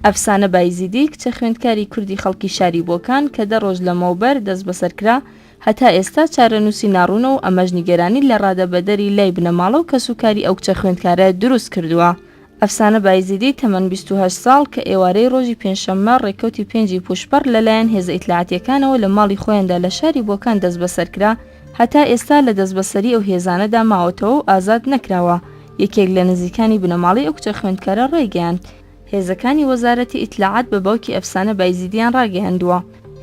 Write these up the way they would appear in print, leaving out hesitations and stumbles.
ئەفسانە بایزیدی، کچە خوێندکاری کوردی خەڵکی شاری بۆکان کە دە ڕۆژ لەمەوبەر دەستبەسەر کرا، هەتا ئێستا چارەنووسی ناڕوونە و ئەمەش نیگەرانی لە ڕادەبەدەری لای بنەماڵە و کەسوکاری ئەو کچە خوێندکارە دروست کردووە. ئەفسانە بایزیدی تەمەن 28 ساڵ کە ئێوارەی ڕۆژی پێنجشەممە ڕێککەوتی پێنجی پووشپەڕ لەلایەن هێزە ئیتلاعاتییەکانەوە لە ماڵی خۆیاندا لە شاری بۆکان دەستبەسەر کرا، هەتا ئێستا لە دەستبەسەری ئەو هێزانەدا ماوەتەوە و ئازاد نەکراوە. یەکێک لە نزیکانی بنەماڵەی ئەو کچە خوێندکارە ڕایگەیاند، هێزەکانی وەزارەتی ئیتلاعات بە باوکی ئەفسانە بایزیدیان ڕاگەیاندووە،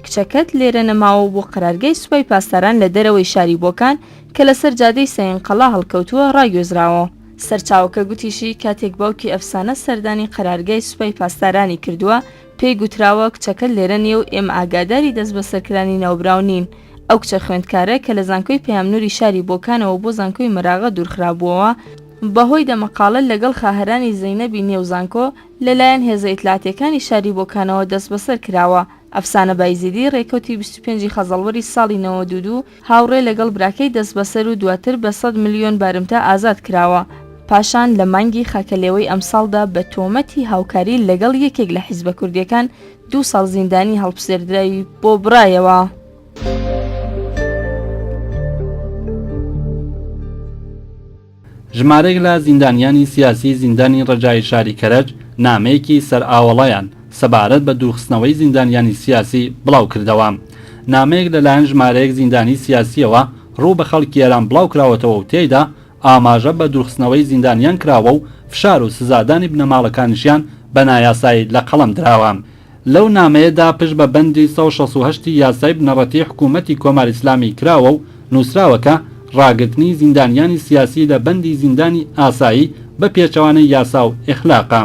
کچەکەت لێرە نەماوە و بۆ قەرارگای سوپای پاسداران لە دەرەوەی شاری بۆکان کە لەسەر جادەی سەین قەڵا هەڵکەوتووە ڕاگوێزراوە. سەرچاوەکە گوتیشی، کاتێک باوکی ئەفسانە سەردانی قەرارگای سوپای پاسدارانی کردووە، پێی گوتراوە کچەکەت لێرە نییە و ئێمە ئاگاداری دەستبەسەرکرانی ناوبراو نین. ئەو کچە خوێندکارە کە لە زانکۆی پەیامنوری شاری بۆکانەوە بۆ زانکۆی مەراغە دوورخرابووەوە، بەهۆی دەمەقاڵە لەگەڵ خاهەرانی زەینەبی نێو زانکۆ، لەلایەن هێزە ئیتلاعاتییەکانی شاری بۆکانەوە دەستبەسەر کراوە. ئەفسانە بایزیدی رێکەوتی 25 ی خەزەڵوەری ساڵی 92 هاوڕێ لەگەڵ براکەی دەستبەسەر و دواتر بە سەد ملیۆن بارمتە ئازاد کراوە. پاشان لە مانگی خاکەلێوەی ئەمساڵدا بە تۆمەتی هاوکاری لەگەڵ یەکێک لە حیزبە کوردییەکان دوو ساڵ زیندانی هەڵپسێردراوی بۆ بڕایەوە. ژمارەیەک لە زیندانیانی سیاسی زیندانی ڕەجایی شاری کەرەج نامەیەکی سەرئاوەڵایان سەبارەت بە دوورخستنەوەی زیندانیانی سیاسی بڵاو کردەوە. نامەیەک لەلایەن ژمارەیەک زیندانی سیاسییەوە ڕوو بە خەڵکی ئێران بڵاو کراوەتەوە و تێیدا ئاماژە بە دوورخستنەوەی زیندانیان کراوە و فشار و سزادانی بنەماڵەکانیشیان بە نایاسایی لە قەڵەم دراوە. لەو نامەیەدا پشت بە بەندی 168 ی یاسای بنەڕەتیی حکوومەتی کۆماری ئیسلامی کراوە و نووسراوە کە ڕاگرتنی زیندانیانی سیاسی لە بەندی زیندانی ئاسایی بە پێچەوانەی یاسا و ئیخلاقە.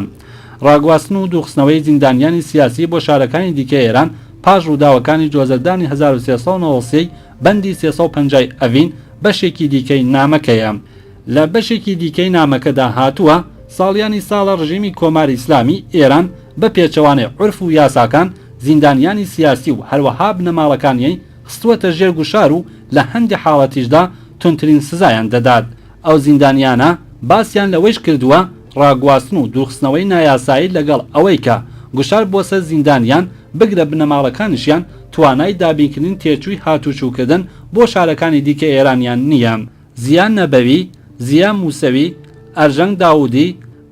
ڕاگواستن و دوورخستنەوەی زیندانیانی سیاسی بۆ شارەکانی دیکەی ئێران پاش ڕووداوەکانی جۆزەردانی 1393 ی بەندی 350 ی ئەڤین بەشێکی دیکەی نامەکەیە. لە بەشێکی دیکەی نامەکەدا هاتووە، ساڵیانی ساڵە ڕژیمی کۆماری ئیسلامیی ئێران بە پێچەوانەی عورف و یاساکان زیندانیانی سیاسی و هەروەها بنەماڵەکانیی خستووەتە ژێر گوشار و لە هەندێ حاڵەتیشدا توندترین سزایان دەدات. ئەو زیندانیانە باسیان لەوەیش کردووە، ڕاگواستن و دوورخستنەوەی نایاسایی لەگەڵ ئەوەی کە گوشار بۆ سەر زیندانیان، بگرە بنەماڵەکانیشیان توانای دابینکردنی تێچووی هاتووچووکردن بۆ شارەکانی دیکەی ئێرانیان نییە. زیا نەبەوی، زیا موسەوی، ئەرژەنگ داوودی،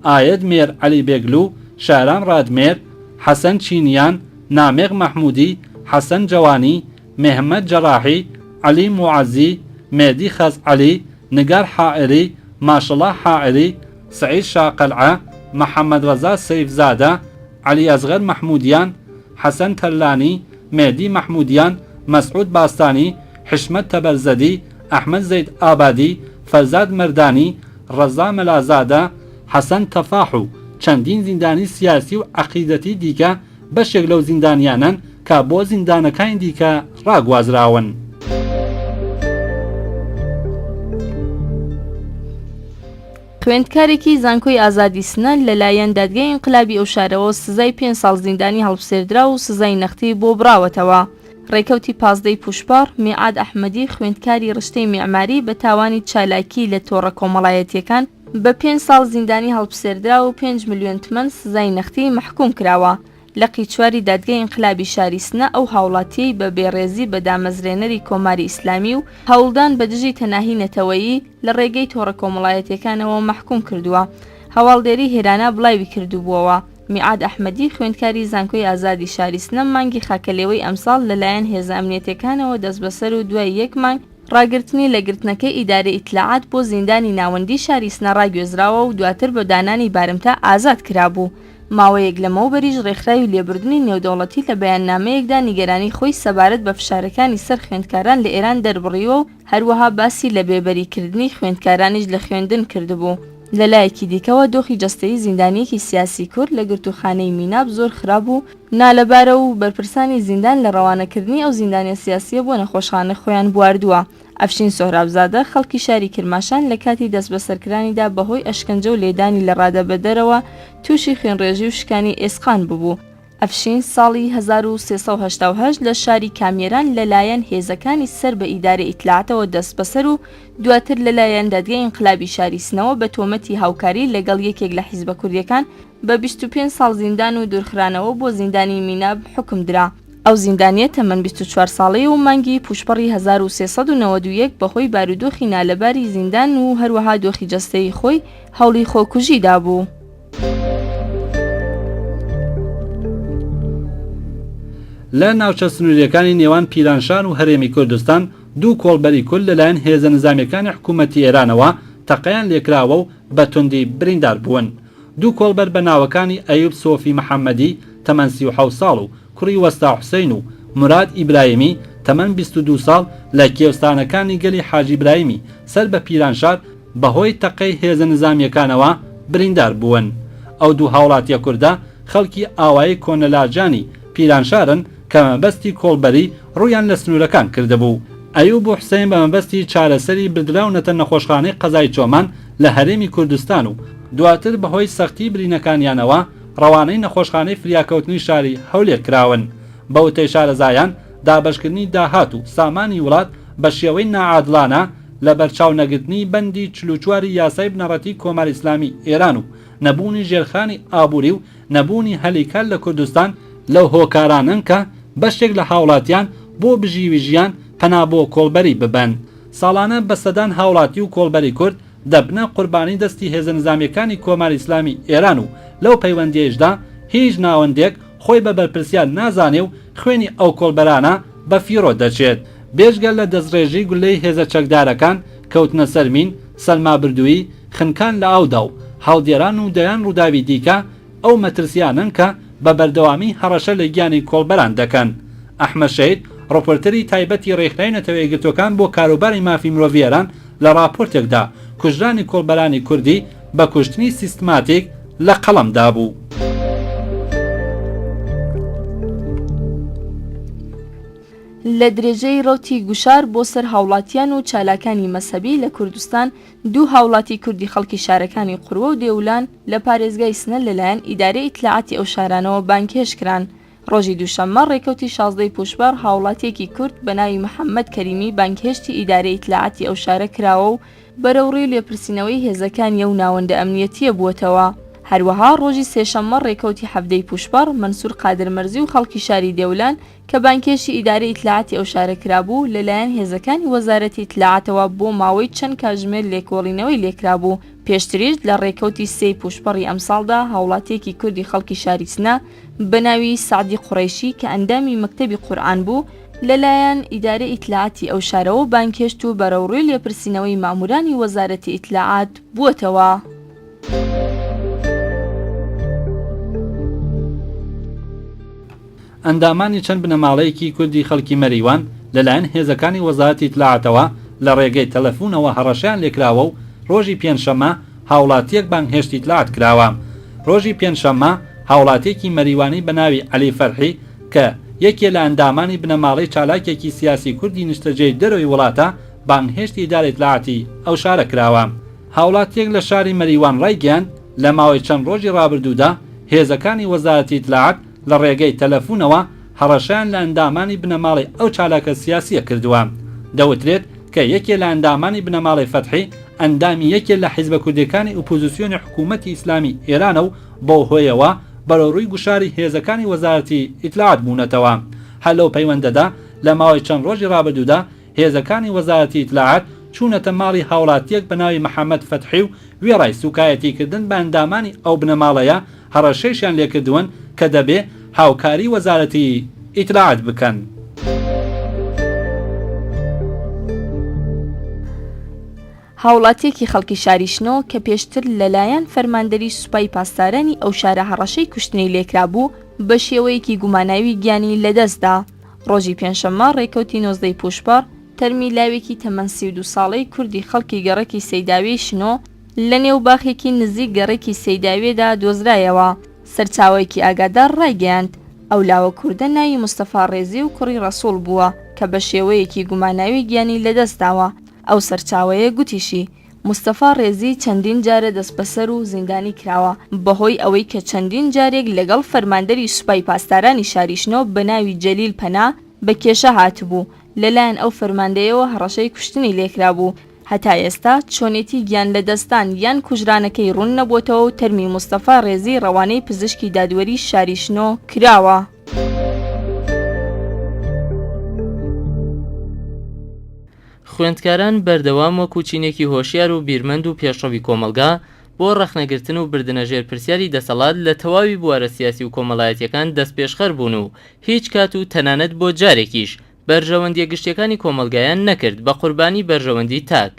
ئایەت مێر عەلی بێگلوو، شارام ڕادمێر، حەسەن چینیان، نامێق مەحموودی، حەسەن جەوانی، مێهمەت جەڕاحی، عەلی موعەزی، مێهدی خەزعەلی، نگار حائری، ماشەڵا حائری، سەعید شاقەلعە، محەمەدڕەزا سەیفزادە، عەلی ئەسغەر مەحموودیان، حەسەن تەلانی، مێهدی مەحموودیان، مەسعوود باستانی، حشمەت تەبەرزەدی، ئەحمەد زەید ئابادی، فەرزاد مەردانی، ڕەزا مەلازادە، حەسەن تەفاح و چەندین زیندانی سیاسی و عەقیدەتی دیکە بەشێک لەو زیندانیانەن کە بۆ زیندانەکانی دیکە ڕاگوازراون. خوێندکارێکی زانکۆی ئازادی سنە لەلایەن دادگای ئینقلابی ئەو شارەوە سزای پێنج ساڵ زیندانی هەڵپسێردراو و سزای نەختی بۆ بڕاوەتەوە. ڕێکەوتی پازدەی پووشپەڕ، میعاد ئەحمەدی خوێندکاری ڕشتەی میعماری بە تاوانی چالاکی لە تۆڕە کۆمەڵایەتییەکان بە پێنج ساڵ زیندانی هەڵپسێردراو و پێنج ملیۆن تمەن سزای نەختی مەحکووم کراوە. لقی چواری دادگای ئینقلابی شاری سنە ئەو هاوڵاتییەی بە بێڕێزی بە دامەزرێنەری کۆماری ئیسلامی و هەوڵدان بە دژی تەناهی نەتەوەیی لە ڕێگەی تۆڕە کۆمەڵایەتییەکانەوە مەحکووم کردووە. هەواڵدێری هێرانا بڵاوی کردبووەوە، میعاد ئەحمەدی خوێندکاری زانکۆی ئازادی شاری سنە مانگی خاکەلێوەی ئەمساڵ لەلایەن هێزە ئەمنیەتیەکانەوە دەستبەسەر و دوای یەک مانگ ڕاگرتنی لە گرتنەکەی ئیدارەی ئیتلاعات بۆ زیندانی ناوەندیی شاری سنە ڕاگوێزراوە و دواتر بە دانانی بارمتە ئازاد کرابوو. ماوەیەک لەمەوبەریش ڕێکخراوی لێبوردنی نێودەوڵەتی لە بەیاننامەیەکدا نیگەرانی خۆی سەبارەت بە فشارەکانی سەر خوێندکاران لە ئێران دەربڕیوە و هەروەها باسی لە بێبەریکردنی خوێندکارانیش لە خوێندن کردبوو. لە لایەکی دیکەوە دۆخی جەستەیی زیندانییەکی سیاسی کورد لە گرتووخانەی میناب زۆر خراپ و نالەبارە و بەرپرسانی زیندان لە ڕەوانەکردنی ئەو زیندانییە سیاسییە بۆ نەخۆشخانە خۆیان بواردووە. ئەفشین سۆهرابزادە، خەڵکی شاری کرماشان لە کاتی دەستبەسەرکرانیدا بەهۆی ئەشکەنجە و لێدانی لە ڕادەبەدەرەوە تووشی خوێنڕێژی و شکانی ئێسقان ببوو. ئەفشین ساڵی 1388 لە شاری کامیەران لەلایەن هێزەکانی سەر بە ئیدارەی ئیتلاعاتەوە دەستبەسەر و دواتر لەلایەن دادگای ئینقلابی شاری سنەوە بە تۆمەتی هاوکاری لەگەڵ یەکێک لە حیزبە کوردیەکان بە 25 ساڵ زیندان و دوورخرانەوە بۆ زیندانی میناب حوکم درا. ئەو زیندانییە تەمەن 24 ساڵەیە و مانگی پووشپەڕی 1391 بەهۆی بارودۆخی نالەباری زیندان و هەروەها دۆخی جەستەیی خۆی هەوڵی خۆکوژی دابوو. لە ناوچە سنوورییەکانی نێوان پیرانشار و هەرێمی کوردستان دوو کۆڵبەری کورد لەلایەن هێزە نزامییەکانی حکوومەتی ئێرانەوە تەقەیان لێکراوە و بە توندی بریندار بوون. دوو کۆڵبەر بە ناوەکانی ئەیوب سۆفی محەممەدی تەمەن 37 ساڵ و کوڕی وەستا حوسەین و موراد ئیبرایمی تەمەن 22 ساڵ لە کێوستانەکانی گەلی حاجی برایمی سەر بە پیرانشار بەهۆی تەقەی هێزە نزامییەکانەوە بریندار بوون. ئەو دوو هاوڵاتییە کوردە خەڵکی ئاوایی کۆنەلاجانی پیرانشارن کە بە مەبەستی کۆڵبەری ڕوویان لە سنوورەکان کردبوو. ئەیوب و حوسەین بە مەبەستی چارەسەری بردراونەتە نەخۆشخانەی قەزای چۆمان لە هەرێمی کوردستان و دواتر بەهۆی سەختی برینەکانیانەوە ڕەوانەی نەخۆشخانەی فریاکەوتنی شاری هەولێر کراون. بە وتەی شارەزایان، دابەشکردنی داهات و سامانی وڵات بە شێوەی ناعادڵانە، لەبەرچاو نەگرتنی بەندی 44 ی یاسای بنەڕەتیی کۆماری ئیسلامیی ئێران و نەبوونی ژێرخانی ئابووری و نەبوونی هەلی کار لە کوردستان لەو هۆکارانەن کە بەشێک لە هاوڵاتیان بۆ بژیوی ژیان پەنا بۆ کۆڵبەری ببەن. ساڵانە بە سەدان هاوڵاتی و کۆڵبەری کورد دەبنە قوربانی دەستی هێزە نزامییەکانی کۆماری ئیسلامی ئێران و لەو پەیوەندییەیشدا هیچ ناوەندێک خۆی بە بەرپرسیار نازانێ و خوێنی ئەو کۆڵبەرانە بە فیڕۆ دەچێت. بێجگە لە دەستڕێژی گوللەی هێزە چەکدارەکان، کەوتنە سەر مین، سەرمابردوویی، خنکان لە ئاودا و هەڵدێران و دەیان ڕووداوی دیکە، ئەو مەترسییانەن کە بە بەردەوامی هەڕەشە لە گیانی کۆڵبەران دەکەن. ئەحمەد شەهید، ڕاپۆرتەری تایبەتی ڕێکخراوی نەتەوە یەکگرتووەکان بۆ کاروباری مافی مرۆڤی ئێران لە ڕاپۆرتێکدا کوژرانی کۆڵبەرانی کوردی بە کوشتنی سیستماتیک لە قەڵەم دابوو. لە درێژەی ڕەوتی گوشار بۆ سەر هاوڵاتیان و چالاکانی مەزهەبی لە کوردستان، دوو هاوڵاتی کوردی خەڵکی شارەکانی قوروە و دێولان لە پارێزگای سنە لەلایەن ئیدارەی ئیتلاعاتی ئەو شارانەوە بانگهێشت کران. ڕۆژی دووشەممە ڕێکەوتی شازدەی پووشپەڕ هاوڵاتییەکی کورد بە ناوی محەممەد کەریمی بانگهێشتی ئیدارەی ئیتلاعاتی ئەو شارە کراوە و بەرەوڕووی لێپرسینەوەی هێزەکانی ئەو ناوەندە ئەمنییەتییە بووەتەوە. هەروەها ڕۆژی سێشەممە ڕێکەوتی حەڤدەی پووشپەڕ مەنسوور قادرمەرزی و خەڵکی شاری دێولان کە بانگهێشتی ئیدارەی ئیتلاعاتی ئەو شارە کرابوو، لەلایەن هێزەکانی وەزارەتی ئیتلاعاتەوە بۆ ماوەی چەند کاتژمێر لێکۆڵینەوەی لێکرابوو. پێشتریش لە ڕێکەوتی سێی پووشپەڕی ئەمساڵدا هاوڵاتییەکی کوردی خەڵکی شاری سنە بە ناوی سەعدی قوڕەیشی کە ئەندامی مەکتەبی قورئان بوو، لەلایەن ئیدارەی ئیتلاعاتی ئەو شارەوە بانگهێشت و بەرەوڕووی لێپرسینەوەی ماموورانی وەزارەتی ئیتلاعات بووەتەوە. ئەندامانی چەند بنەماڵەیەکی کوردی خەڵکی مەریوان لەلایەن هێزەکانی وەزارەتی ئیتلاعاتەوە لە ڕێگەی تەلەفوونەوە هەڕەشەیان لێکراوە و ڕۆژی پێنجشەممە هاوڵاتییەک بانگهێشتی ئیتلاعات کراوە. ڕۆژی پێنجشەممە هاوڵاتییەکی مەریوانی بە ناوی عەلی فەرحی کە یەکێ لە ئەندامانی بنەماڵەی چالاکێکی سیاسی کوردی نیشتەجێی دەرەوەی وڵاتە بانگهێشتی ئیدارەی ئیتلاعاتی ئەو شارە کراوە. هاوڵاتییەک لە شاری مەریوان ڕایگەیاند، لە ماوەی چەند ڕۆژی ڕابردوودا هێزەکانی وەزارەتی ئیتلاعات لە ڕێگەی تەلەفونەوە هەڕەشەیان لە ئەندامانی بنەماڵەی ئەو چالاکە سیاسییە کردووە. دەوترێت کە یەکێ لە ئەندامانی بنەماڵەی فەتحی ئەندامی یەکێ لە حیزبە کوردیەکانی ئوپوزیسیۆنی حکوومەتی ئیسلامی ئێرانە و بەو هۆیەوە بەرەوڕووی گوشاری هێزەکانی وەزارەتی ئیتلاعات بوونەتەوە. هەر لەو پەیوەندەدا لە ماوەی چەند ڕۆژی ڕابردوودا هێزەکانی وەزارەتی ئیتلاعات چوونەتە ماڵی هاوڵاتییەک بە ناوی محەمەد فەتحی و وێڕای سووکایەتی کردن بە ئەندامانی ئەو بنەماڵەیە هەڕەشەیشیان لێکردوون کە دەبێ هاوکاری وەزارەتی ئیتلاعات بکەن. هاوڵاتییەکی خەڵکی شاری شنۆ کە پێشتر لەلایەن فەرماندەری سوپای پاسدارانی ئەو شارە هەڕەشەی کوشتنی لێکرابوو، بە شێوەیەکی گوماناوی گیانی لەدەستدا. ڕۆژی پێنجشەممە ڕێکەوتی نۆزدەی پووشپەڕ، تەرمی لاوێکی تەمەن 32 ساڵەی کوردی خەڵکی گەڕەکی سەیداوێی شنۆ لە نێو باخێکی نزیک گەڕەکی سەیداوێدا دۆزرایەوە. سەرچاوەیەکی ئاگادار ڕایگەیاند، ئەو لاوە کوردە ناوی مستەفا ڕێزی و کوڕی ڕەسووڵ بووە کە بە شێوەیەکی گوماناوی گیانی لەدەستداوە. ئەو سەرچاوەیە گوتیشی، مستەفا ڕێزی چەندین جارە دەستبەسەر و زیندانی کراوە، بەهۆی ئەوەی کە چەندین جارێک لەگەڵ فەرماندەری سوپای پاسدارانی شاری شنۆ بە ناوی جەلیل پەنا بە کێشە هاتبوو، لەلایەن ئەو فەرماندەیەوە هەڕەشەی کوشتنی لێکرابوو. هەتا ئێستا چۆنێتی گیان لەدەستدان یان کوژرانەکەی ڕوون نەبووەتەوە و تەرمی مستەفا ڕێزی ڕەوانەی پزیشکی دادوەری شاری شنۆ کراوە. خوێندکاران بەردەوام وەکو چینێکی هۆشیار و بیرمەند و پێشڕەوی کۆمەڵگا بۆ ڕەخنەگرتن و بردنە ژێر پرسیاری دەسەڵات لە تەواوی بوارە سیاسی و کۆمەڵایەتیەکان دەستپێشخەر بوون و هیچ کات و تەنانەت بۆ جارێکیش بەرژەوەندیە گشتیەکانی کۆمەڵگایان نەکرد بە قوربانی بەرژەوەندی تاک.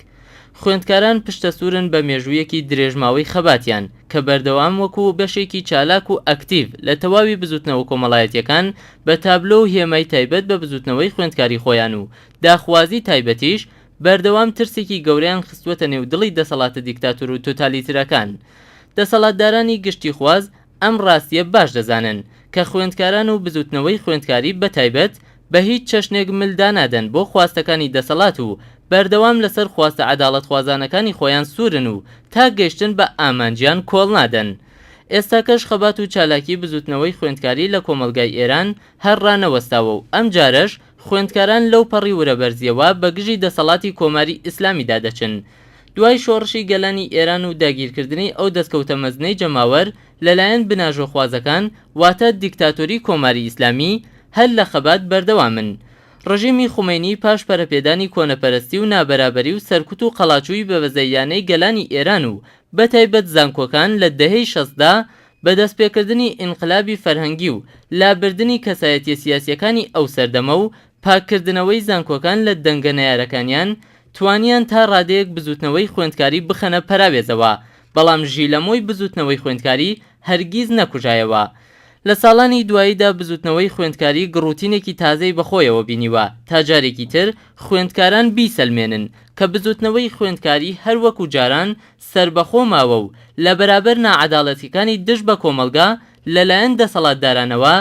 خوێندکاران پشتەسوورن بە مێژوویەکی درێژماوەی خەباتیان کە بەردەوام وەکو بەشێکی چالاک و ئەکتیڤ لە تەواوی بزوتنەوە کۆمەڵایەتیەکان بە تابلۆ و هێمای تایبەت بە بزوتنەوەی خوێندکاری خۆیان و داخوازی تایبەتیش بەردەوام ترسێکی گەورەیان خستووەتە نێو دڵی دەسەڵاتە دیکتاتۆر و تۆتالیترەکان. دەسەڵاتدارانی گشتیخواز ئەم ڕاستییە باش دەزانن کە خوێندکاران و بزوتنەوەی خوێندکاری بە تایبەت بە هیچ چەشنێک مل دانادەن بۆ خواستەکانی دەسەڵات و بەردەوام لەسەر خواستە عەداڵەتخوازانەکانی خۆیان سوورن و تا گەیشتن بە ئامانجیان کۆڵ نادەن. ئێستاکەش خەبات و چالاکی بزوتنەوەی خوێندکاری لە کۆمەڵگای ئێران هەر ڕانەوەستاوە و ئەمجارەش خوێندکاران لەو پەڕی ورەبەرزییەوە بە گژی دەسەڵاتی کۆماری ئیسلامیدا دەچن. دوای شۆڕشی گەلانی ئێران و داگیرکردنی ئەو دەستکەوتە مەزنەی جەماوەر لەلایەن بناژۆخوازەکان واتە دیکتاتۆری کۆماری ئیسلامی هەر لە خەبات بەردەوامن. ڕژیمی خومەینی پاش پەرەپێدانی کۆنەپەرستی و نابەرابەری و سەرکوت و قەڵاچووی بەبەزەییانەی گەلانی ئێران و بەتایبەت زانکۆکان لە دەهەی شەستدا بە دەستپێکردنی ئینقلابی فەرهەنگی و لابردنی کەسایەتیە سیاسیەکانی ئەو سەردەمە و پاککردنەوەی زانکۆکان لە دەنگە نەیارەکانیان توانیان تا ڕادەیەک بزوتنەوەی خوێندکاری بخەنە پەراوێزەوە، بەڵام ژیلەمۆی بزوتنەوەی خوێندکاری هەرگیز نەکوژایەوە. لە ساڵانی دواییدا بزوتنەوەی خوێندکاری گڕوتینێکی تازەی بەخۆیەوە بینیوە تا جارێکی تر خوێندکاران بیسەلمێنن کە بزوتنەوەی خوێندکاری هەر وەکو جاران سەربەخۆ ماوە و لە بەرابەر ناعەداڵەتیەکانی دژ بە کۆمەڵگا لەلایەن دەسەڵاتدارانەوە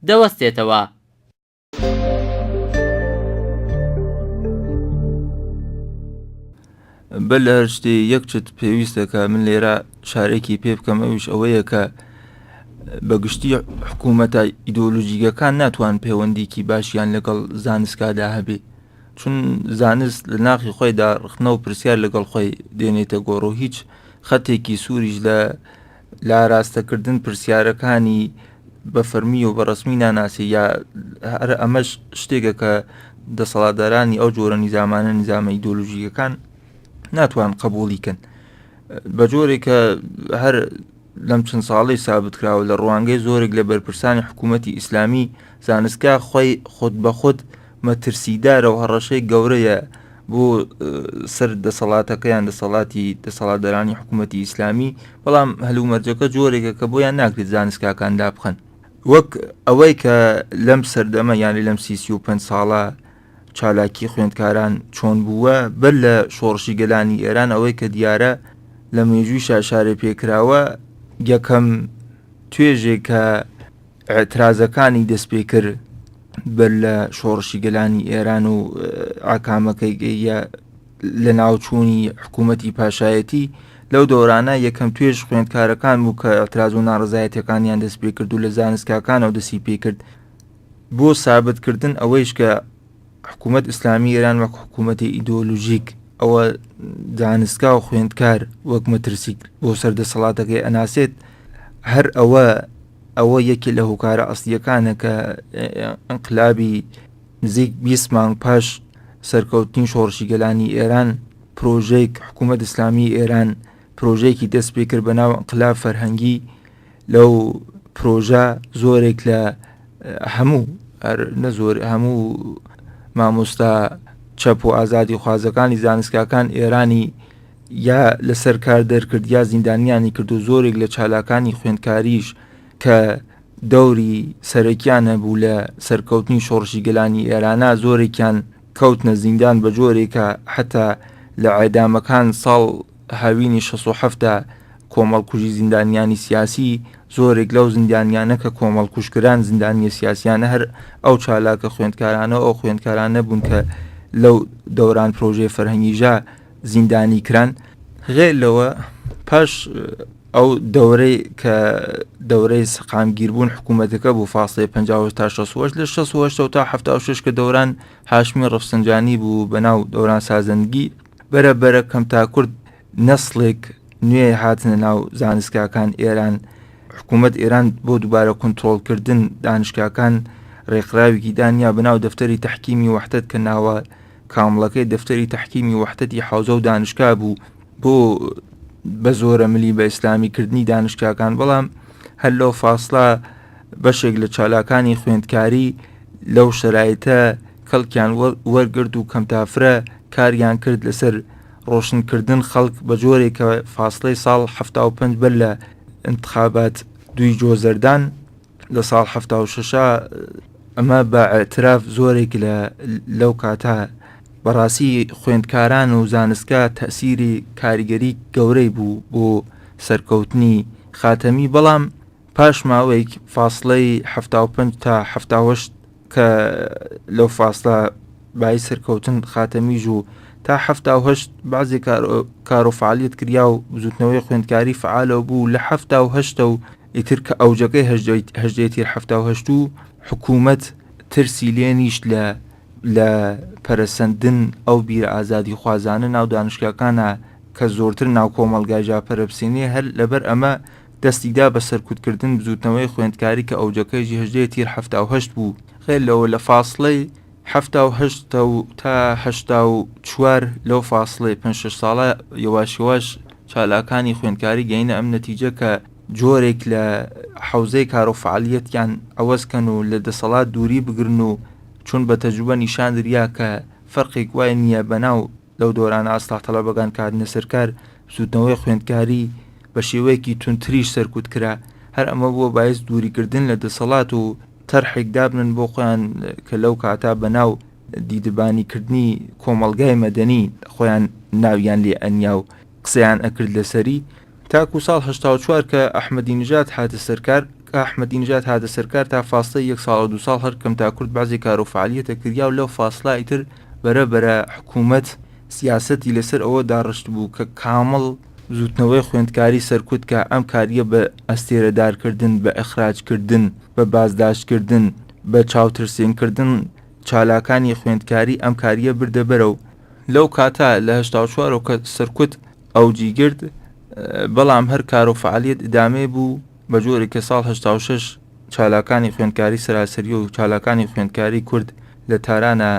دەوەستێتەوە. بەر لە هەر شتێ یەک شت پێویستە کە من لێرە شارێکی پێ بکەم ئەویش ئەوەیە کە بە گشتی حکوومەتە ئیدۆلۆژیکەکان ناتوان پەیوەندیکی باشیان لەگەڵ زانستکادا هەبێ چون زانست لە ناخی خۆیدا ڕخنە و پرسیار لەگەڵ خۆی دێنێتە گۆڕ و هیچ خەتێکی سووریش لە لە ئاراستەکردن پرسیارەکانی بە فەرمی و بە ڕەسمی ناناسی یا هەر ئەمەش شتێکە کە دەسەڵاتدارانی ئەو جۆرە نیزامانە نیزامە ئیدۆلۆژیەکان ناتوان قبولی کەن بە جۆرێک کە هەر لەم چەند ساڵەی سابت کراوە لە ڕوانگەی زۆرێک لە بەرپرسانی حکوومەتی ئیسلامی زانستگا خۆی خود بە خود مەترسیدارە و هەڕەشەی گەورەیە بۆ سەر دەسەڵاتەکەیان دەسەڵاتی دەسەڵاتدارانی حکوومەتی ئیسلامی بەڵام هەلومەرجەکە جۆرێکە کە بۆیان ناکرێت زانستگاکان دابخەن وەک ئەوەی کە لەم سەردەمە یانی لەم سی و پێنج ساڵە چالاکی خوێندکاران چۆن بووە بەر لە شۆڕشی گەلانی ئێران ئەوەی کە دیارە لە مێژووی شاشارێ پێکراوە یەکەم توێژێک کە ئیعترازەکانی دەست پێکرد بەر لە شۆڕشی گەلانی ئێران و ئاکامەکەی گەیە لە ناوچوونی حکوومەتی پاشایەتی لەو دەورانە یەکەم توێژ خوێندکارەکان بوو کە ئیعتراز و ناڕەزایەتیەکانیان دەست پێکرد و لە زانستگاکانەوە دەستی پێکرد بۆ سابتکردن ئەوەیش کە حکوومەت ئیسلامی ئێران وەک حکوومەتی ئیدۆلۆژیک ئەوە زانستگا و خوێندکار وەک مەترسی بۆ سەر دەسەڵاتەکەی ئەناسێت هەر ئەوە ئەوە یەکێ لە هۆکارە ئەسلیەکانە کە ئینقلابی نزیک 20 مانگ پاش سەرکەوتنی شۆڕشی گەلانی ئێران پرۆژەیەک حکوومەت ئیسلامی ئێران پرۆژەیەکی دەست پێ کرد بە ناو ئینقلاب فەرهەنگی لەو پرۆژە زۆرێک لە هەموو نە زۆر هەموو مامۆستا چەپ و ئازادی خوازەکانی زانستگاکان ئێرانی یا لەسەر کار دەرکرد یا زیندانیانی کرد و زۆرێک لە چالاکانی خوێندکاریش کە دەوری سەرەکیان هەبوو لە سەرکەوتنی شۆڕشی گەلانی ئێرانە زۆرێکیان کەوتنە زیندان بە جۆرێکە حتا لە عێدامەکان ساڵ هاوینی 67 کۆمەڵکوژی زیندانیانی سیاسی زۆرێک لەو زیندانیانە کە کۆمەڵکوژکران زیندانیە سیاسیانە هەر ئەو چالاکە خوێندکارانە ئەو خوێندکارانە بوون کە لەو دەوران پرۆژەی فەرهەنگیژا زیندانی کران. غێر لەوە پاش ئەو دەورەی کە دەورەی سەقامگیربوون حکوومەتەکە بوو فاصلەی 58 تا 68 لە 68 تا 76 کە دەوران هاشمی ڕەفسنجانی بوو بە ناو دەوران سازندگی بەرە بەرە کەم تا کورد نەسڵێک نوێ هاتنە ناو زانستگاکان ئێران حکوومەت ئێران بۆ دووبارە کونترۆڵکردن دانشگاکان ڕێکخراوێکی دانیا بە ناو دەفتەری تەحکیمی وەحدەت کە ناوە کامڵەکەی دەفتەری تەحکیمی وەحدەتی حەوزە و دانشگا بوو بۆ بە زۆرە ملی بە ئیسلامی کردنی دانشگاکان بەڵام هەر لەو فاسڵە بەشێک لە چالاکانی خوێندکاری لەو شەرایتە کەڵکیان وەرگرت و کەمتافرە کاریان کرد لەسەر ڕۆشنکردن خەڵک بە جۆرێک کە فاسڵەی ساڵ 75 بەر لە انتخابات دوی جۆزەردان لە ساڵ 76 ئەمە بە اعتراف زۆرێک لە لەو کاتە بەڕاستی خوێندکاران و زانستگا تەسیری کاریگەری گەورەی بوو بۆ سەرکەوتنی خاتەمی بەڵام پاش ماوەیەک فاسڵەی 75 تا 78 کە لەو فاسڵە بای سەرکەوتن خاتەمیژ و تا 78 بەعزێ کار و فعالیت کریا و بزوتنەوەی خوێندکاری فعالەوە بوو لە 78 و ئیتر کە ئەوجەکەی هەژدەی تیر 78 و حکوومەت ترسی لێ نیشت لە لە پەرەسەندن ئەو بیرە ئازادیخوازانە ناو دانشگاکانە کە زۆرتر ناو کۆمەڵگای جا پەرەبسێنێ هەر لەبەر ئەمە دەستی دا بە سەرکوتکردن بزوتنەوەی خوێندکاری کە ئەوجەکەی ژی هەژدەی تیر 78 بوو غێر لەوە لە فاسڵەی 78 تا 84 لەو فاسڵەی پێنج شەش ساڵە یەواش یەواش چالاکانی خوێندکاری گەینە ئەم نەتیجە کە جۆرێک لە حەوزەی کارو فەعالیەتیان عەوەز کەن و لە دەسەڵات دووری بگرن و چون بە تەجروبە نیشان دریا کە فەرقێک وای نییە بەناو لەو دۆرانە ئەسڵاح تەڵەبەگان کە هاتنە سەر کار بزووتنەوەی خوێندکاری بە شێوەیەکی توندتریش سەرکوت کرا هەر ئەمە بووە بایس دووریگردن لە دەسەڵات و تەرحێک دابنن بۆ خۆیان کە لەو کاتە بەناو دیدبانی کردنی کۆمەڵگای مەدەنی خۆیان ناویان لێ ئەنیا و قسەیان ئەکرد لەسەری تاکو ساڵ 84 کە ئەحمەدی نژاد هاتە سەرکار کە ئەحمەدی نژاد هاتە سەرکار تا فاسڵەی یەک ساڵ و دو ساڵ هەر کەم تا کورت بەعزێ کار و فعالیەتە کریا و لەو فاسڵە ئیتر بەرە بەرە حکوومەت سیاسەتی لەسەر ئەوە داڕشتبوو کە کامڵ بزووتنەوەی خوێندکاری سەرکوت کا، ئەم کاریە بە ئەستێرەدار کردن، بە ئیخراج کردن، بە بازداشت کردن، بە چاوترسێن کردن چالاکانی خوێندکاری ئەم کاریە بردە بەرەو. لەو کاتە لە 84 ەوە کە سەرکوت ئەوجی گرت، بەڵام هەر کار و فەعالیەت ئیدامەی بوو بە جۆرێک کە ساڵ 86 چالاکانی خوێندکاری سەراسەری و چالاکانی خوێندکاری کورد لە تارانا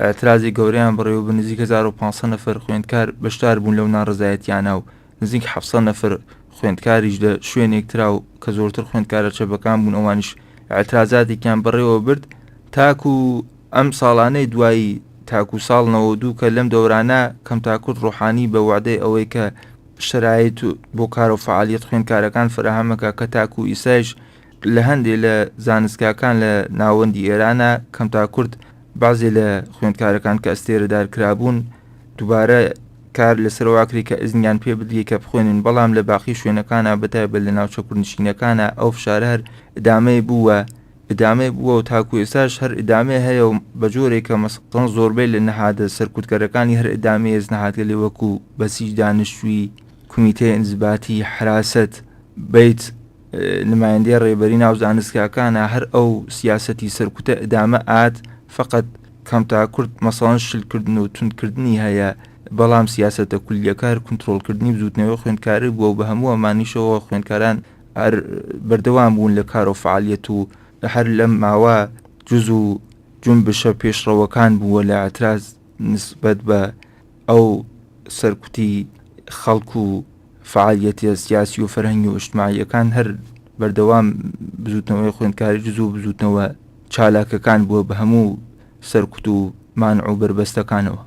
ئیعترازی گەورەیان بڕی و بە نزیک 1500 نەفەر خوێندکار بەشدار بوون لەو ناڕەزایەتیانە و نزیک 700 نەفەر خوێندکاریش لە شوێنێک ترا و کە زۆرتر خوێندکارە چەپەکان بوون ئەوانیش ئیعترازاتێکیان بەڕێوە برد تاکو ئەم ساڵانەی دوایی تاکو ساڵ 92 کە لەم دەورانە کەم تا کورت ڕۆحانی بە وعدەی ئەوەی کە شەرایت بۆ کار و فعالیت خوێندکارەکان فراهەمەکە کە تاکو ئیسایش لە هەندێ لە زانستگاکان لە ناوەندی ئێرانە کەم تا کورت بەعزێ لە خوێندکارەکان کە ئەستێرەدار کرابوون دووبارە کار لەسەر واکری کە ئیزنیان پێ بدری کە بخوێنن بەڵام لە باقی شوێنەکانە بەتایبەت لە ناوچە کوردنشینەکانە ئەو فشارە هەر ئدامەی بووە ئدامەی بووە و تاکو ئێستاش هەر ئدامەی هەیە و بە جۆرێک کە مەسەڵەن زۆربەی لە نەهادە سەرکوتکەرەکانی هەر ئدامەی ئێز نەهاتگەلێ وەکو بەسیج دانشجویی کومیتەی ئینزباتی حراست بیت نمایندەی ڕێبەری ناو زانستگاکانە هەر ئەو سیاسەتی سەرکوتە ئدامە ئات فقط کەم تا کورت مەسەڵەن شلکردن و توندکردنی هەیە بەڵام سیاسەتە کولیەکە هەر کنترۆڵکردنی بزوتنەوەی خوێندکاری بووە و بە هەموو ئەمانیشەوە خوێندکاران هەر بەردەوام بوون لە کار و فعالیەت و هەر لەم ماوە جز و جونبشە پێشڕەوەکان بووە لە اعتراض نسبەت بە ئەو سەرکوتی خەڵک و فەعالیەتە سیاسی و فەرهەنگی و ئیجتماعییەکان هەر بەردەوام بزووتنەوەی خوێندکاری جز و بزووتنەوە چالاکەکان بووە بە هەموو سەرکوت و مانع و بەربەستەکانەوە.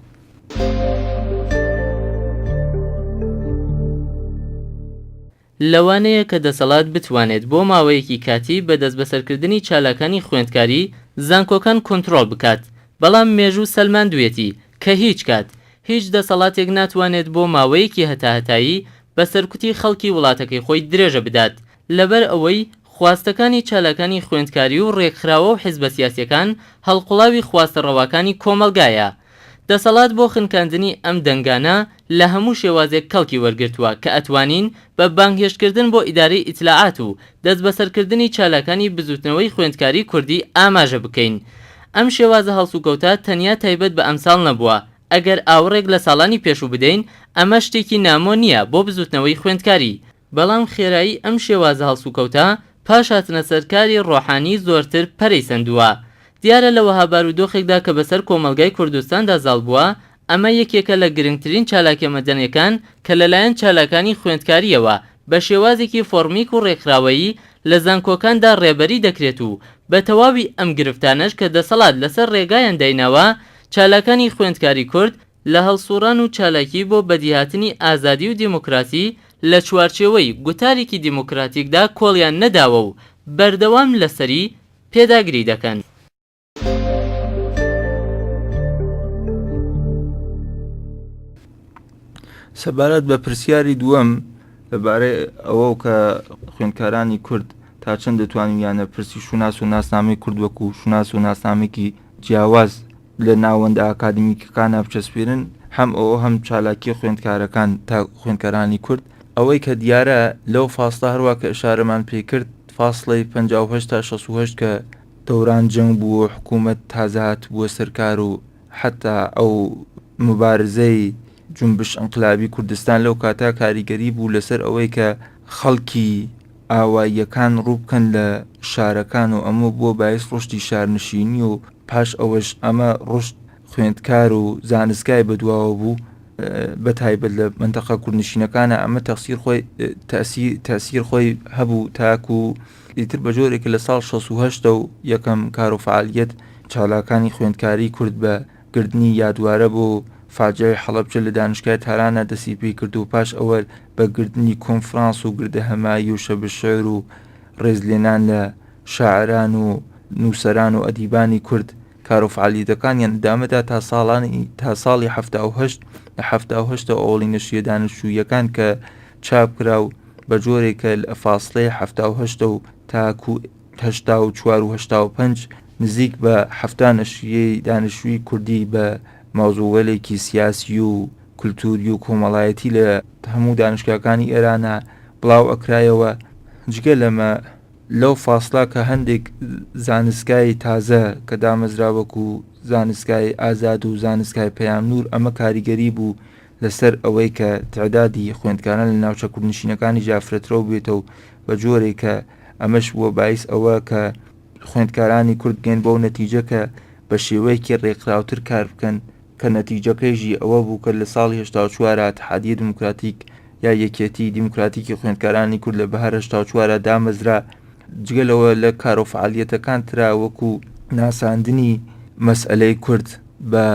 لەوانەیە کە دەسەڵات بتوانێت بۆ ماوەیەکی کاتی بە دەستبەسەرکردنی چالاکانی خوێندکاری زانکۆکان کۆنترۆڵ بکات، بەڵام مێژوو سەلماندویەتی کە هیچ کات هیچ دەسەڵاتێک ناتوانێت بۆ ماوەیەکی هەتاهەتایی بە سەرکوتی خەڵکی وڵاتەکەی خۆی درێژە بدات، لەبەر ئەوەی خواستەکانی چالاکانی خوێندکاری و ڕێکخراوە و حیزبە سیاسیەکان هەڵقوڵاوی خواستە ڕەواکانی کۆمەڵگایە. دەسەڵات بۆ خنکاندنی ئەم دەنگانە لە هەموو شێوازێک کەڵکی وەرگرتووە کە ئەتوانین بە بانگهێشتکردن بۆ ئیدارەی ئیتلاعات و دەستبەسەرکردنی چالاکانی بزووتنەوەی خوێندکاری کوردی ئاماژە بکەین. ئەم شێوازە هەڵسوکەوتە تەنیا تایبەت بە ئەمساڵ نەبووە، ئەگەر ئاوڕێک لە ساڵانی پێشوو بدەین ئەمە شتێکی نامۆ نییە بۆ بزووتنەوەی خوێندکاری، بەڵام خێرایی ئەم شێوازە هەڵسوکەوتە پاش هاتنەسەرکاری ڕۆحانی زۆرتر پەرەی سەندووە. دیارە لە وەها بارودۆخێکدا کە بەسەر کۆمەڵگای کوردستاندا زاڵ بووە، ئەمە یەکێکە لە گرنگترین چالاکیە مەدەنیەکان کە لەلایەن چالاکانی خوێندکارییەوە بە شێوازێکی فۆڕمیک و ڕێکخراوەیی لە زانکۆکاندا ڕێبەری دەکرێت و بە تەواوی ئەم گرفتانەش کە دەسەڵات لەسەر ڕێگایان دایناوە چالاکانی خوێندکاری کورد لە هەڵسوڕان و چالاکی بۆ بەدیهاتنی ئازادی و دیموکراسی لە چوارچێوەی گوتارێکی دیموکراتیکدا کۆڵیان نەداوە و بەردەوام لەسەری پێداگری دەکەن. سەبارەت بە پرسیاری دووەم لەبارەی ئەوە کە خوێندکارانی کورد تا چەند دەتوانیانە پرسی شوناس و ناسنامەی کورد وەکو شوناس و ناسنامێکی جیاواز لە ناوەندە ئاکادمیکەکانا بچەسپێنن، هەم ئەوە هەم چالاکی خوێندکارەکان تا خوێندکارانی کورد. ئەوەی کە دیارە لەو فاسڵە هەروا کە ئشارەمان پێ کرد فاسڵەی 58 تا 68 کە دەوران جەنگ بوو و حکوومەت تازە هاتبووە سەر کار و حەتا ئەو موبارزەی جونبش ئینقلابی کوردستان لەو کاتە کاریگەری بوو لەسەر ئەوەی کە خەڵکی ئاواییەکان ڕوو بکەن لە شارەکان و ئەمە بووە بایس ڕشدی شارنشینی و پاش ئەوەش ئەمە ڕشد خوێندکار و زانستگای بەدواوە بوو بە تایبەت لە منتەقە کوردنشینەکانە ئەمە تەسیر خۆی تەسیر خۆی هەبوو تاکو ئیتر بە جۆرێک لە ساڵ 16 و یەکەم کار و فعالیت چالاکانی خوێندکاری کورد بە گردنی یادوارە بۆ فاجعەی حەڵەبجە لە دانشگای تارانا دەستی پێ کرد و پاش ئەوە بە گردنی کۆنفرانس و گردەهەمایی و شەب شعر و ڕێزلێنان لە شاعران و نووسەران و ئەدیبانی کورد کار و فعالیەتەکانیان ئدامەدا تا ساڵانی تا ساڵی 78 لە 78 ەوە ئەوڵی نەشریە دانشجوویەکان کە چاپ کرا و بە جۆرێک کە لە فاسڵەی 78 و تاکوو 84 و 85 نزیک بە 70 نەشریەی دانشجووی کوردی بە مەوزووگەلێکی سیاسی و کولتووری و کۆمەڵایەتی لە هەموو دانشگاکانی ئێرانە بڵاو ئەکرایەوە جگە لەمە لەو فاسڵە کە هەندێک زانستگای تازە کە دامەزرا وەکو زانستگای ئازاد و زانستگای پەیام نوور ئەمە کاریگەری بوو لەسەر ئەوەی کە تعدادی خوێندکاران لە ناوچە کوردنشینەکانی جا فرەترەو بێتەوە بە جۆرێک کە ئەمەش بووە بایس ئەوە کە خوێندکارانی کورد بگەن بەو نەتیجە کە بە شێوەیەکی ڕێکخراوتر کار بکەن کە نەتیجەکەیشی ئەوە بوو کە لە ساڵی 84 اتحادیە دموکراتیک یا یەکێتی دیموکراتیکی خوێندکارانی کورد لە بەهار 84 دامەزرا جگە لەوە لە کار و فعالیەتەکان ترا وەکو ناساندنی مەسئلەی کورد بە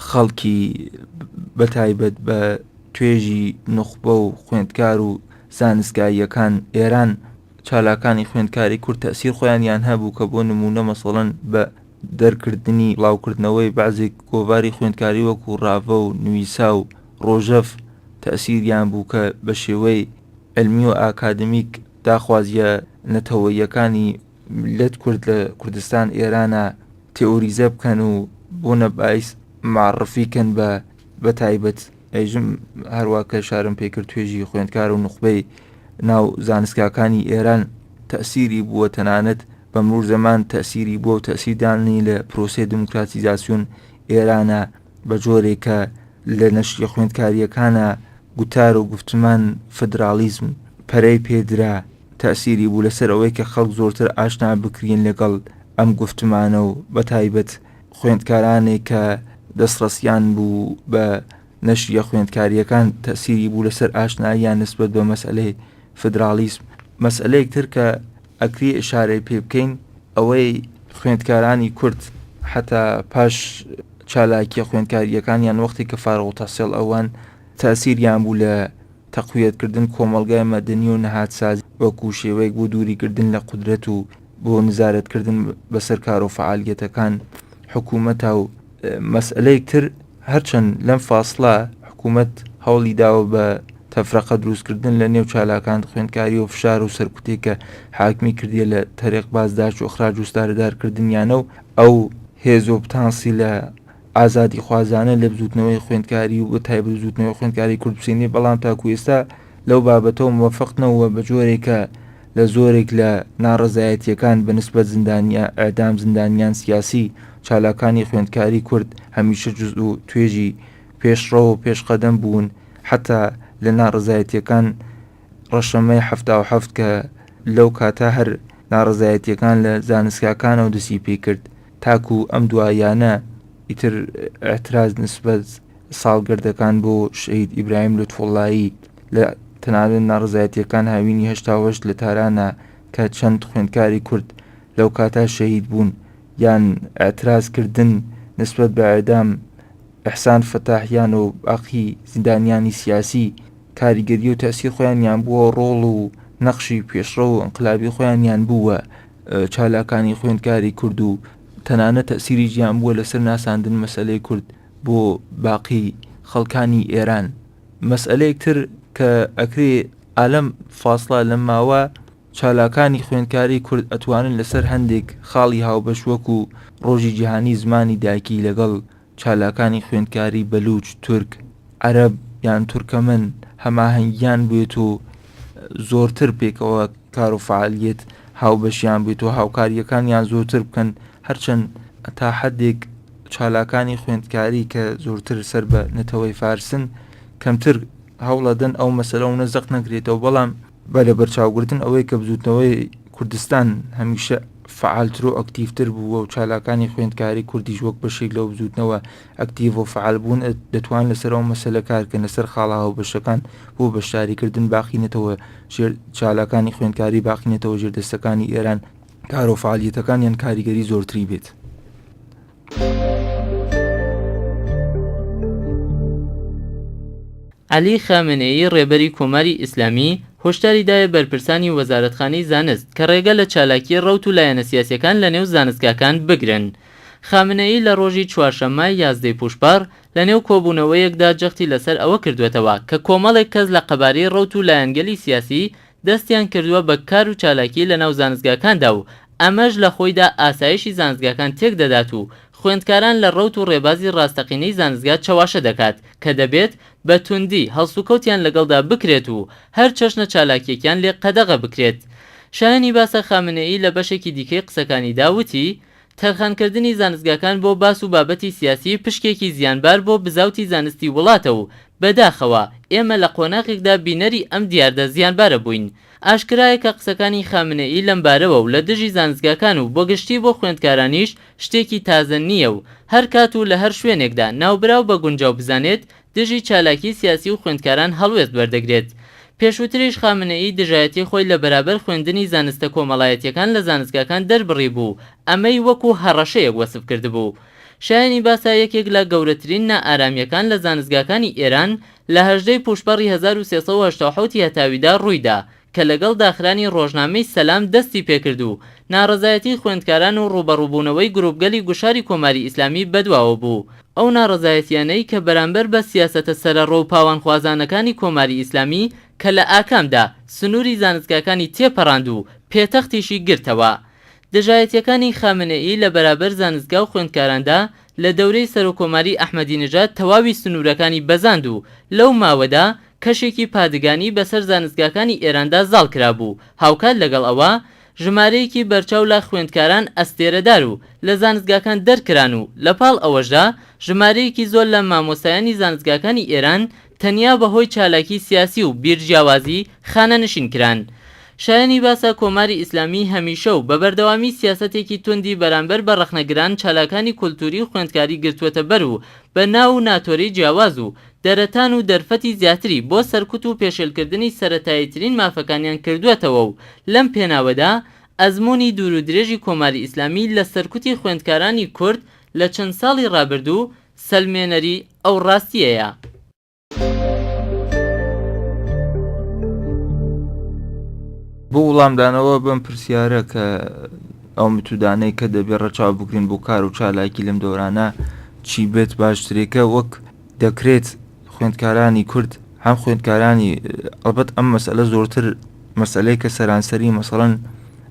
خەڵکی بەتایبەت بە توێژی نوخبە و خوێندکار و زانستگاییەکان ئێران چالاکانی خوێندکاری کورد تەئسیر خۆیانیان هەبوو کە بۆ نموونە مەسەڵەن بە دەرکردنی بڵاوکردنەوەی بەعزێک گۆڤاری خوێندکاری وەکوو ڕاڤە و نویسا و ڕۆژەڤ تەئسیریان بوو کە بە شێوەی عیلمی و ئاکادمیک داخوازییە نەتەوەییەکانی میللەت کورد لە کوردستان ئێرانا تێئۆریزە بکەن و بوونە بایس معەڕفی کەن بە بە تایبەت ئەیژم هەروا کە شارم پێ کرد توێژی خوێندکار و نوخبەی ناو زانستگاکانی ئێران تەسیری بووە تەنانەت بە مرور زەمان تەسیری بووە و تەسیردانی لە پرۆسەی دموکراتیزاسیۆن ئێرانە بە جۆرێک کە لە نەشریە خوێندکارییەکانە گوتار و گوفتمان فدراڵیزم پەرەی پێدرا تەسیری بوو لەسەر ئەوەی کە خەڵک زۆرتر ئاشنا بکرین لەگەڵ ئەم گوفتمانە و بە تایبەت خوێندکارانێک کە دەستڕەسیان بوو بە نەشریە خوێندکارییەکان تەسیری بوو لەسەر ئاشناییان نسبەت بە مەسئلەی فدراڵیزم. مەسئلەیەک تر کە ئەکری ئشارەی پێ بکەین ئەوەی خوێندکارانی کورد حەتا پاش چالاکیە خوێندکارییەکانیان وەختی کە فارغ التحصیل ئەوان تەسیریان بوو لە تەقویەت کردن کۆمەڵگای مەدەنی و نەهادسازی وەکوو شێوەیەک بۆ دووری گردن لە قودرەت و بۆ نزارەت کردن بەسەر کار و فەعالیەتەکان حکوومەتا و مەسئلەیەک تر هەرچەند لەم فاسڵە حکوومەت هەوڵی داوە بە تەفرەقە دروستکردن لە نێو چالاکان خوێندکاری و فشار و سەرکوتێک کە حاکمی کردیە لە تەرێق بازداشت و ئخراج و ستارەدار کردنیانە و ئەو هێز و پتانسیلە. ئازادیخوازانە لە بزوتنەوەی خوێندکاری و بە تایبەت بزوتنەوەی خوێندکاری کورد بسێنێ بەڵام تاکو ئێستا لەو بابەتەوە مۆفق نەوە بە جۆرێک کە لە زۆرێک لە ناڕەزایەتیەکان بە نسبەت زیندانیان ئەعدام زیندانیان سیاسی چالاکانی خوێندکاری کورد هەمیشە جز و توێژی پێشڕەو و پێشقەدەم بوون حتا لە ناڕەزایەتیەکان ڕەشەمەی 77 کە لەو کاتە هەر ناڕەزایەتیەکان لە زانستگاکانەوە دەستی پێکرد تاکو ئەم دواییانە ئیتر ئیعتراز نسبەت ساڵگەردەکان بۆ شەهید ئیبراهیم لوتفوڵڵایی لە تەنانەت ناڕەزایەتیەکان هاوینی 88 لە تارانە کە چەند خوێندکاری کورد لەو کاتە شەهید بوون یان ئیعتراز کردن نسبەت بە ئێعدام ئیحسان فەتاحیان و باقی زیندانیانی سیاسی کاریگەری و تەئسیر خۆیانیان بووە ڕۆڵ و نەقشی پێشڕەو و ئینقلابی خۆیانیان بووە چالاکانی خوێندکاری کورد و تەنانەت تەئسیریشیان بووە لەسەر ناساندن مەسەلەی کورد بۆ باقی خەڵکانی ئێران مەسئلەیەک تر کە ئەکرێ ئالەم فاصلە لەم ماوە چالاکانی خوێندکاری کورد ئەتوانن لەسەر هەندێک خاڵی هاوبەش وەکو ڕۆژی جیهانی زمانی دایکی لەگەڵ چالاکانی خوێندکاری بەلوچ، تورک، عەرەب یان تورکەمەن هەماهەنگیان بێت و زۆرتر پێکەوە کار و فەعالیەت هاوبەشیان بێت و هاوکارییەکانیان زۆرتر بکەن هەرچەند تا حدێک چالاکانی خوێندکاری کە زۆرتر سەر بە نەتەوەی فارسن کەمتر هەوڵەدەن ئەو مەسەلە و نەزەق نەکرێتەوە بەڵام بە لەبەرچاوگرتن ئەوەی کە بزووتنەوەی کوردستان هەمیشە فەعالتر و ئەکتیڤتر بووە و چالاکانی خوێندکاری کوردیش وەک بەشێک لەو بزووتنەوە ئەکتیڤ و فەعال بوون دەتوان لەسەر ئەو مەسەلە کار کەن لەسەر خاڵە هاوبەشەکان بۆ بەشداریکردن باقی نەتەوە ژێر چالاکانی خوێندکاری باقی نەتەوە ژێردەستەکانی ئێران کار و فەعالیەتەکانیان کاریگەری زۆرتری بێت. عەلی خامنەیی ڕێبەری کۆماری ئیسلامی هۆشداری دایە بەرپرسانی وەزارەتخانەی زانست کە ڕێگە لە چالاکیی ڕەوت و لایەنە سیاسییەکان لە نێو زانستگاکان بگرن. خامنەیی لە ڕۆژی چوارشەممە یازدەی پووشپەڕ لە نێو کۆبوونەوەیەکدا جەختی لەسەر ئەوە کردووەتەوە کە کۆمەڵێک کەس لە قەبارەی ڕەوت و لایەنگەلی سیاسی دەستیان کردووە بە کار و چالاکی لە ناو زانستگاکاندا و ئەمەش لە خۆیدا ئاسایشی زانستگاکان تێک دەدات و خوێندکاران لە ڕەوت و ڕێبازی ڕاستەقینەی زانستگا چەواشە دەکات کە دەبێت بە توندی هەڵسوکەوتیان لەگەڵدا بکرێت و هەر چەشنە چالاکیەکیان لێ قەدەغە بکرێت. شایەنی باسە خامنەیی لە بەشێکی دیکەی قسەکانیدا وتی، تەرخانکردنی زانستگاکان بۆ باس و بابەتی سیاسی پشکێکی زیانبار بۆ بزاوتی زانستی وڵاتە و بەداخەوە ئێمە لە قۆناغێکدا بینەری ئەم دیاردە زیانبارە بووین. ئاشکرایە کە قسەکانی خامنەیی لەم بارەوە و لە دژی زانستگاکان و بۆ گشتی بۆ خوێندکارانیش شتێکی تازە نییە و هەر کات و لە هەر شوێنێکدا ناوبراو بە گونجاو بزانێت دژی چالاکی سیاسی و خوێندکاران هەڵوێست وەردەگرێت. پێشووتریش خامنەیی دژایەتی خۆی لە بەرابەر خوێندنی زانستە کۆمەڵایەتییەکان لە زانستگاکان دەربڕیبوو و ئەمەی وەکوو هەڕەشەیەک وەسف کردبوو. شایەنی باسە یەکێک لە گەورەترین نائارامییەکان لە زانستگاکانی ئێران لە هەژدە ی پووشپەڕی 1387 ی هەتاویدا ڕوویدا کە لەگەڵ داخرانی ڕۆژنامەی سەلام دەستی پێکرد و ناڕەزایەتیی خوێندکاران و ڕووبەڕووبوونەوەی گرووپگەلی گوشاری کۆماری ئیسلامی بەدواوە بوو. ئەو ناڕەزایەتییانەی کە بەرامبەر بە سیاسەتە سەرەڕۆ و پاوانخوازانەکانی کۆماری ئیسلامی کە لە ئاکامدا سنووری زانستگاکانی تێپەڕاند و پێتەختیشی گرتەوە. دژایەتییەکانی خامنەیی لە بەرابەر زانستگا و خوێندکاراندا لە دەورەی سەرۆککۆماری ئەحمەدینژاد تەواوی سنوورەکانی بەزاند و لەو ماوەدا کەشێکی پادگانی بەسەر زانستگاکانی ئێراندا زاڵ کرابوو، هاوکات لەگەڵ ئەوە ژمارەیەکی بەرچاو لە خوێندکاران ئەستێرەدار و لە زانستگاکان دەرکران و لەپاڵ ئەوەشدا ژمارەیەکی زۆر لە مامۆستایانی زانستگاکانی ئێران تەنیا بەهۆی چالاکی سیاسی و بیرجیاوازی خانەنشین کران. شایەنی باسە کۆماری ئیسلامی هەمیشە و بە بەردەوامی سیاسەتێکی توندی بەرامبەر بە ڕەخنەگران چالاکانی کولتووری و خوێندکاری گرتووەتە بەر و بە ناو و ناتۆرەی جیاواز و دەرەتان و دەرفەتی زیاتری بۆ سەرکوت و پێشێلکردنی سەرەتاییترین مافەکانیان کردووەتەوە و لەم پێناوەدا ئەزموونی دوور و درێژی کۆماری ئیسلامی لە سەرکوتی خوێندکارانی کورد لە چەند ساڵی ڕابردوو سەلمێنەری ئەو ڕاستییەیە. بۆ وڵامدانەوە بەم پرسیارە کە ئەو متودانەی کە دەبێ ڕەچاو بکرین بۆ کار و چالاکی لەم دەورانە چی بێت باشترێکە وەک دەکرێت خوێندکارانی کورد هەم خوێندکارانی ئەڵبەت ئەم مەسئلە زۆرتر مەسئلەی کە سەرانسەری مەسەڵەن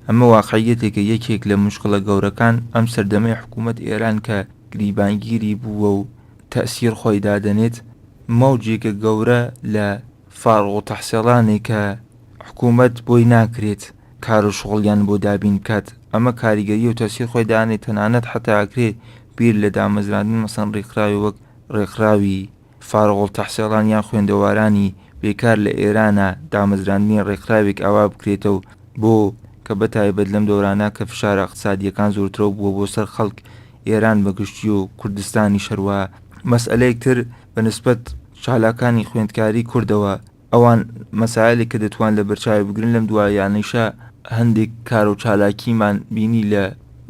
ئەمە واقعیەتێکە یەکێک لە مشکڵە گەورەکان ئەم سەردەمەی حکوومەت ئێران کە. گریبانگیری بووە و تەئسیر خۆی دادەنێت، مەوجێکە گەورە لە فارغ و تەحسێڵانێک کە حکوومەت بۆی ناکرێت کار و شوغڵیان بۆ دابین بکات، ئەمە کاریگەری و تەئسیر خۆی دانێت تەنانەت حەتا ئەکرێ بیر لە دامەزراندن مەسەن ڕێکخراوی وەک ڕێکخراوی فارغ التحصیلان یان خوێندەوارانی بێکار لە ئێرانە دامەزراندنی ڕێکخراوێک ئاوا بکرێتەو بۆ کە بە تایبەت لەم دەورانە کە فشارە اقتصادیەکان زۆرترەو بووە بۆ سەر خەڵک ئێران بە گشتی و کوردستانیش هەروەها. مەسئەلەیەک تر بە نسبەت چالاکانی خوێندکاری کوردەوە ئەوان مەسایلێک کە دەتوان لە بەرچاوی بگرن لەم دواییانەیشا هەندێک کار و چالاکیمان بینی لە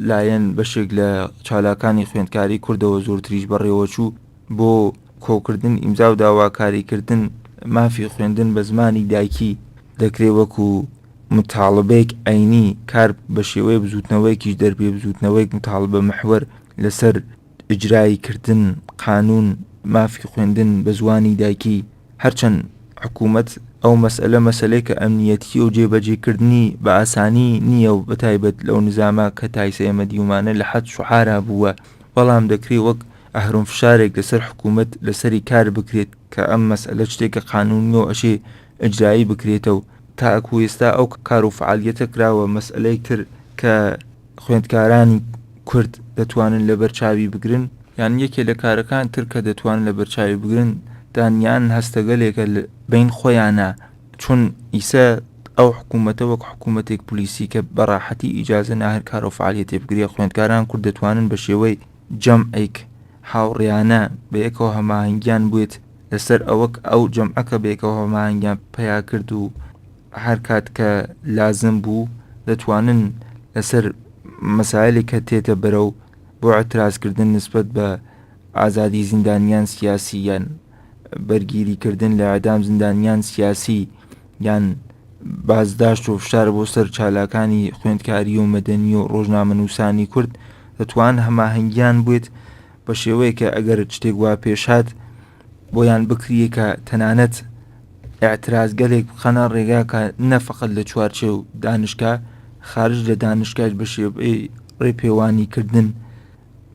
لایەن بەشێک لە چالاکانی خوێندکاری کوردەوە زۆرتریش بەڕێوەچوو بۆ کۆکردن ئیمزا و داواکاریکردن مافی خوێندن بە زمانی دایکی دەکرێ وەکو متاڵبەیەک عەینی کار بە شێوەی بزوتنەوەیەکیش دەربێ بزوتنەوەیەک متاڵبە محوەر لەسەر ئیجرایی کردن قانوون مافی خوێندن بە زوانی دایکی هەرچەند حکوومەت ئەو مەسئلە مەسەلەیەکە ئەمنیەتیە و جێبەجێکردنی بە ئاسانی نییە و بەتایبەت لەو نزامە کە تایسە ئێمە دیومانە لە حەد شوعارا بووە بەڵام دەکرێ وەک ئەهرم فشارێک لەسەر حکوومەت لەسەری کار بکرێت کە ئەم مەسئلە شتێکە قانوونیە و ئەشێ ئیجرایی بکرێتەوە تاکو ئێستا ئەو کار و فعالیەتە کراوە مەسئلەیەک تر کە خوێندکارانی کورد دەتوانن لەبەر چاوی بگرن، یان یەکێ لە کارەکان تر کە دەتوانن لەبەر چاوی بگرن دانیان هەستەگەلێکە لە بەین خۆیانا چون ئیسە ئەو حکوومەتە وەک حکوومەتێک پلیسی کە بە ڕاحەتی ئیجازە نا هەر کار و فعالیەتێ بگرێ خوێندکاران کورد دەتوانن بە شێوەی جەمعێک هاوڕێیانە بە یەکەوە هەماهەنگیان بێت لەسەر ئەوە ئەو جەمعە کە بەیەکەوە هەماهەنگیان پەیا کرد و هەر کات کە لازم بوو دەتوانن لەسەر مەسایلێک کە تێتە بەرەو بۆ اعتراض کردن نسبەت بە ئازادی زیندانیان سیاسی یان بەرگیری کردن لە اعدام زیندانیان سیاسی یان بازداشت و فشار بۆ سەر چالاکانی خوێندکاری و مەدەنی و ڕۆژنامەنووسانی کورد دەتوان هەماهەنگیان بێت بە شێوەیە کە ئەگەر شتێک وا پێش هات بۆیان بکریە کە تەنانەت ئیعترازگەلێک بخەنە ڕێگا کە نە فەقەت لە چوارچێو دانشگا خارج لە دانشگاش بە شێوەی ڕێپێوانی کردن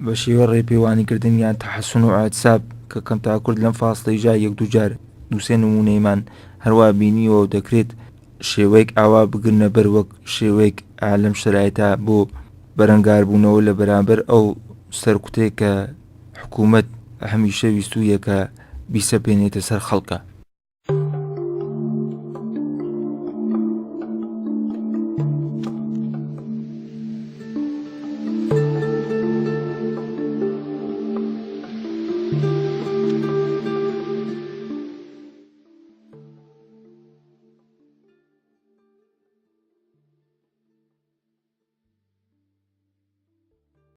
بە شێوە ڕێپێوانی کردن یان تەحەسون و ئیعتساب کە کەم تا کورت لەم فاسڵەیشا یەک دوو جار دوو سێ نموونەیمان هەروا بینیوە و دەکرێت شێوەیەک ئاوا بگرنە بەر وەک شێوەیەک ئا لەم شەرایتە بۆ بەرەنگاربوونەوە لە بەرامبەر ئەو سەرکوتەی کە حکوومەت هەمیشە ویستوویە کە بیسەپێنێتە سەر خەڵکە.